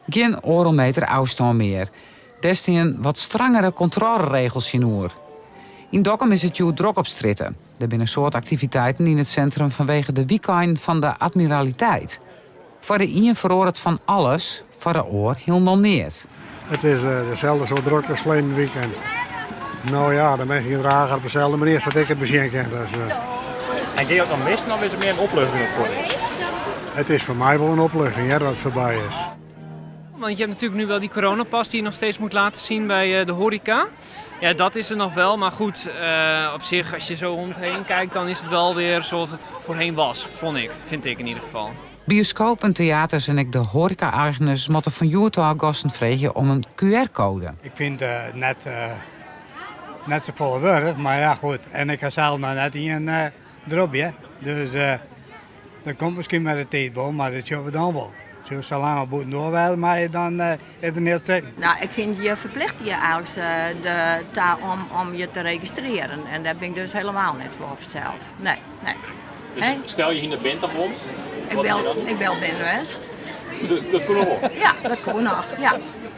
Gjin oardel meter ôfstân mear. Dêr stean wat strangere kontrôleregels tsjinoer. Yn Dokkum is it hjoed drok op strjitte. Der binne in soad aktiviteiten yn it sintrum fanwege de wykein fan de Admiraliteit. Foar de ien feroaret fan alles, foar de oar hielendal neat. It is deselde soart drokte as ferleden wykein. No ja, de minsken gedrage har op deselde manier sa't ik it besjen kin. Dus, En gean je it noch missen of is it mear in opluchting dat it fuort is? It is foar my wol in opluchting hear, dat it foarby is. Want je hebt natuurlijk nu wel die coronapas die je nog steeds moet laten zien bij eh, de horeca. Ja, dat is er nog wel. Maar goed, eh, op zich, als je zo om het heen kijkt, dan is het wel weer zoals het voorheen was, vond ik. Vind ik in ieder geval. Bioskopen, teaters en ek de hoareka-eigeners moatte fan hjoed ôf gasten freegje om in QR-koade. Ik fyn it net, net safolle wurk, mar ja goed. En ik ha sels noch net ien derop hear. Dus dat komt miskien mei de tiid wol, mar dat sjogge we dan wol. Sa lang we bûtendoar wêze meie, dan is der neat stikken. No, ik fyn je ferplichte je eigentlik de ta om, om je te registrearjen. En dêr bin ik dus helemaal net foar fansels. Nee, nee. Dus stel je hiene bint dan om? Ik bel, ik bel binnen west. Dat koe noch wol? Ja, dat koe noch, ja.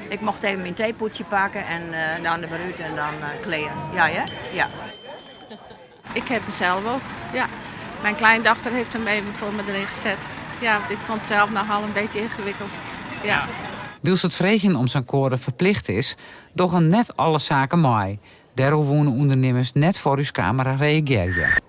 Ik mocht even myn teepûdsje pakke en uh, dan der wer út en dan uh, klear. Ja, ja, ja. Ik heb hem zelf ook, ja. Mijn kleindochter heeft hem even voor me erin gezet. Ja, want ik vond het zelf nogal een beetje ingewikkeld. Ja. Wylst it freegjen om sa'n koade ferplicht is, dogge net alle saken mei. Dêrom woene ûndernimmers net foar ús kamera reagearje.